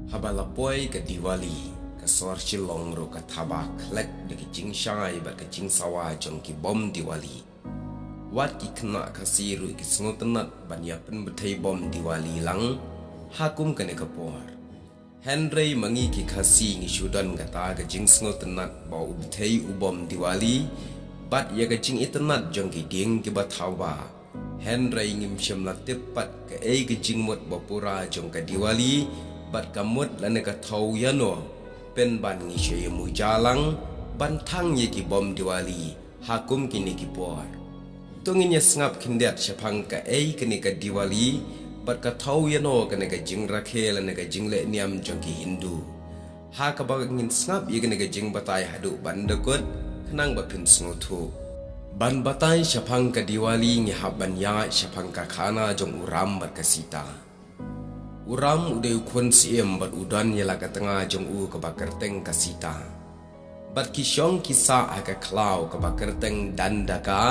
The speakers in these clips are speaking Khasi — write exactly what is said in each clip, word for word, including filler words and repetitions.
Haba la poi ka Diwali, ka sor Shillong ruh ka thaba khlek da ki jingshai bad ka jingsawa jong ki bom Diwali. Wat ki khynnah Khasi ruh ki sngewtynnat ban ïa pynbthei bom Diwali lang ha kum kane ka por. Hynrei ma ngi ki Khasi ngi shu don kata ka jingsngewtynnat ba u bthei u bom Diwali bad ïa ka jingitynnat jong ki dieng kiba thaba. Hynrei ngim shym la tip pat kaei ka jingmut ba pura jong ka Diwali bad ka mut lane ka thew ïano, pynban ngi shu ïa muja lang ban thang ïa ki bom Diwali ha kum kine ki por. To ngin ïa sngap khyndiat shaphang kaei kane ka Diwali bad ka thew ïano kane ka jingrakhe lane ka jingleh niam jong ki Hindu. Ha kaba ngin sngap ïa kane ka jingbatai haduh ban da kut, khnang ba phin sngewthuh. Ban batai shaphang ka Diwali ngi hap ban ïaid shaphang ka khana jong u Ram bad ka Sita. U Ram u dei u khun siem bad u don ïa la ka tnga jong u kaba kyrteng ka Sita. Bad ki shong ki sah ha ka khlaw kaba kyrteng Dandaka,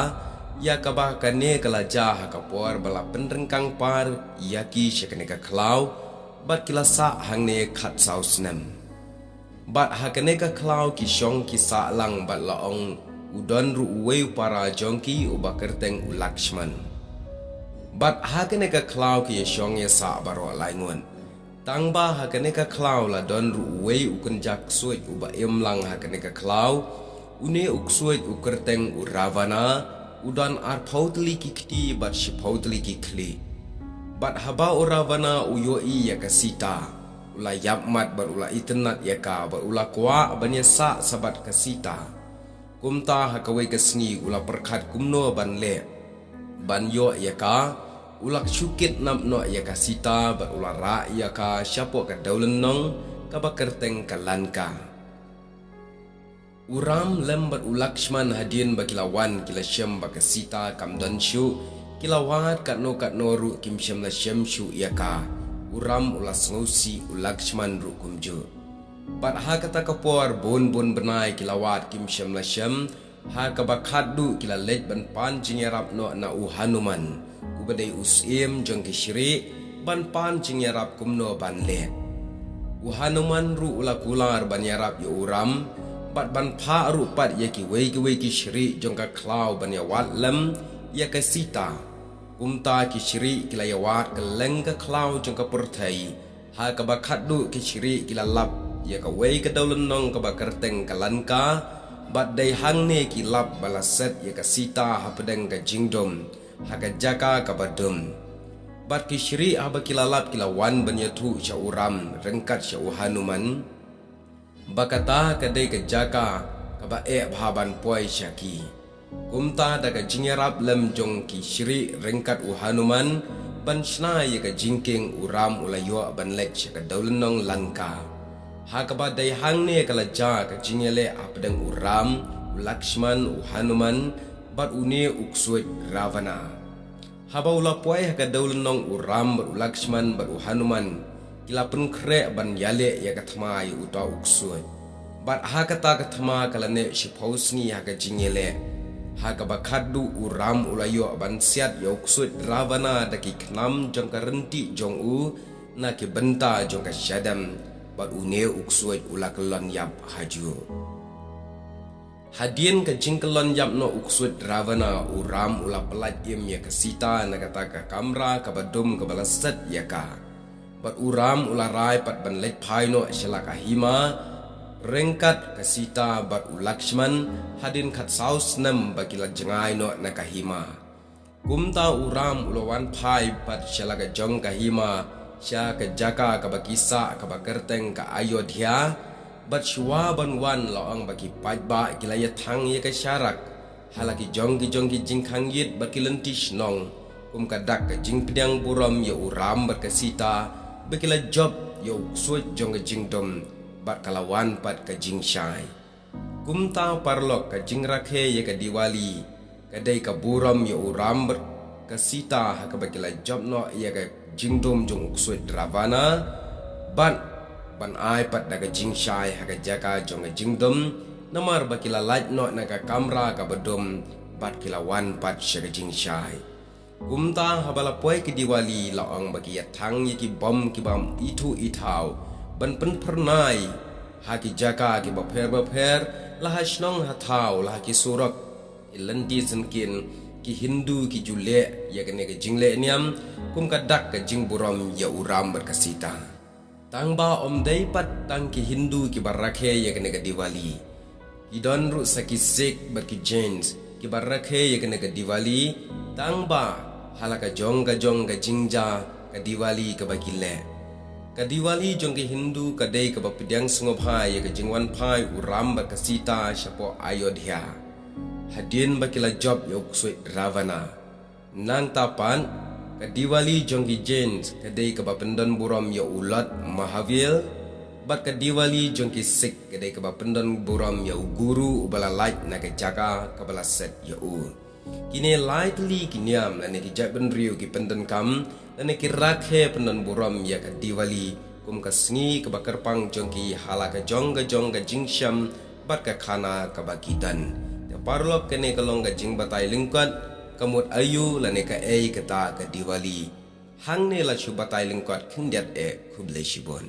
ïa kaba kane ka la jia ha ka por ba la pynryngkang par ïa ki sha kane ka khlaw, bad ki la sah hangne khatsaw snem. Bad ha kane ka khlaw ki shong ki sah lang bad la ong u don ruh uwei u para jong ki uba kyrteng u Lakshman. Bad ha kane ka khlaw ki ïa shong ïa sah baroh lai ngut. Tang ba ha kane ka khlaw la don ruh uwei u kynja ksuid uba im lang ha kane ka khlaw. Une u ksuid u kyrteng u Ravana, u don arphew tylli ki kti bad shiphew tylli ki khlieh. Bad haba u Ravana u ïohi ïa ka Sita, u la ïapmat bad u la itynnat ïa ka bad u la kwah ban ïa sah sa bad ka Sita. Kumta ha kawei ka sngi u la pyrkhat kumno ban leh ban ïoh ïa ka, u la shu kidnap noh ïa ka Sita bad u la rah ïa ka shapoh ka dewlynnong kaba kyrteng ka Lanka. U Ram lem bad u Lakshman hadien ba ki la wan ki la shem ba ka Sita kam don shuh, ki la wad katno katno ruh kim shym la shem shuh ïa ka. U Ram u la sngewsih, u Lakshman ruh kumjuh. Bad ha kata ka por bun bun bnai ki la wad kim shym la shem, ha kaba khatduh ki la leit ban pan jingïarap noh na u Hanuman, uba dei u syiem jong ki shrieh, ban pan jingïarap kumno ban leh. U Hanuman ruh u la kular ban ïarap ïa u Ram, bad ban phah ruh pat ïa kiwei kiwei ki shrieh jong ka khlaw ban ïa wad lem ïa ka Sita. Kumta ki shrieh ki la ïa wad kylleng ka khlaw jong ka pyrthei, ha kaba khatduh ki shrieh ki la lap ïa kawei ka dewlynnong kaba kyrteng ka Lanka, bad dei hangne ki lap ba la set ïa ka Sita hapdeng ka jingdum, ha ka jaka kaba dum. Bad ki shrieh haba ki la lap ki la wan ban ïathuh sha u Ram ryngkat sha u Hanuman, ba kata ka dei ka jaka kaba eh bha ban poi sha ki. Kumta da ka jingïarap lem jong ki shrieh ryngkat u Hanuman ban shna ïa ka jingkieng, u Ram u la ïoh ban leit sha ka dewlynnong Lanka. Ha kaba dei hangne ka la jia ka jingïaleh hapdeng u Ram, u Lakshman, u Hanuman, bad une u ksuid Ravana. Haba u la poi ha ka dewlynnong u Ram bad u Lakshman bad u Hanuman, ki la pynkhreh ban ïaleh ïa ka thma ïa uta u ksuid. Bad ha kata ka thma ka la neh shiphew sngi ha ka jingïaleh. Ha kaba khatduh u Ram u la ïoh ban siat ïa u ksuid Ravana da ki khnam jong ka ryntieh jong u na ki bynta jong ka shadem, bad une u ksuid u la kyllon ïap hajuh. Hadien ka jingkyllon ïap noh u ksuid Ravana, u Ram u la pyllait im ïa ka Sita na kata ka kamra kaba dum kaba la set ïa ka. Bad u Ram u la rai pat ban leit phai noh sha la ka hima ryngkat ka Sita bad u Lakshman, hadien khatsaw snem ba ki la jngai noh na ka hima. Kumta u Ram u la wan phai pat sha la ka jong ka hima, sha ka jaka kaba ki sah kaba kyrteng ka Ayodhya. Bad shuwa ban wan la ong ba ki paidbah ki la ïa thang ïa ka sharak ha la ki jong ki jong ki jingkhang ïit bad ki lynti shnong, kum ka dak ka jingpdiang burom ïa u Ram bad ka Sita, ba ki la jop ïa u ksuid jong ka jingdum, bad ka la wan pat ka jingshai. Kumta paralok, ka jingrakhe ïa ka Diwali ka dei ka burom ïa u Ram bad ka Sita ha kaba ki la jop noh ïa ka jingdum jong u ksuid Ravana, bad ban ai pat da ka jingshai ha ka jaka jong ka jingdum, namar ba ki la lait noh na ka kamra kaba dum, bad ki la wan pat sha ka jingshai. Kumta haba la poi ka Diwali la ong ba ki ïa thang ïa ki bom ki bam ithuh ithaw, ban pynphyrnai ha ki jaka kiba pher bapher, la ha shnong ha thaw, la ha ki surok, ki lynti syngkien, ki Hindu ki ju leh ïa kane ka jingleh niam kum ka dak ka jingburom ïa u Ram bad ka Sita. Tang ba ym dei pat tang ki Hindu kiba rakhe ïa kane ka Diwali. Ki don ruh sa ki Sikh bad ki Jains kiba rakhe ïa kane ka Diwali, tang ba ha la ka jong ka jong ka jingjia ka Diwali kaba ki leh. Ka Diwali jong ki Hindu ka dei kaba pdiang sngewbha ïa ka jingwan phai u Ram bad ka Sita shapoh Ayodhya, hadien ba ki la jop ïa u ksuid Ravana. Nangta pat, ka Diwali jong ki Jains ka dei kaba pyndonburom ïa u Lord Mahavir, bad ka Diwali jong ki Sikh ka dei kaba pyndonburom ïa u Guru uba la lait na ka jaka kaba la set ïa u. Kine lai tylli ki niam lane ki jaitbynriew ki pyndonkam lane ki rakhe pyndonburom ïa ka Diwali kum ka sngi kaba kyrpang jong ki ha la ka jong ka jong ka jingshem bad ka khana kaba ki don. Te paralok, kane ka long ka jingbatai lyngkot, ka mut aïu lane kaei kata ka Diwali. Hangne la shu batai lyngkot khyndiat eh, khublei shibun.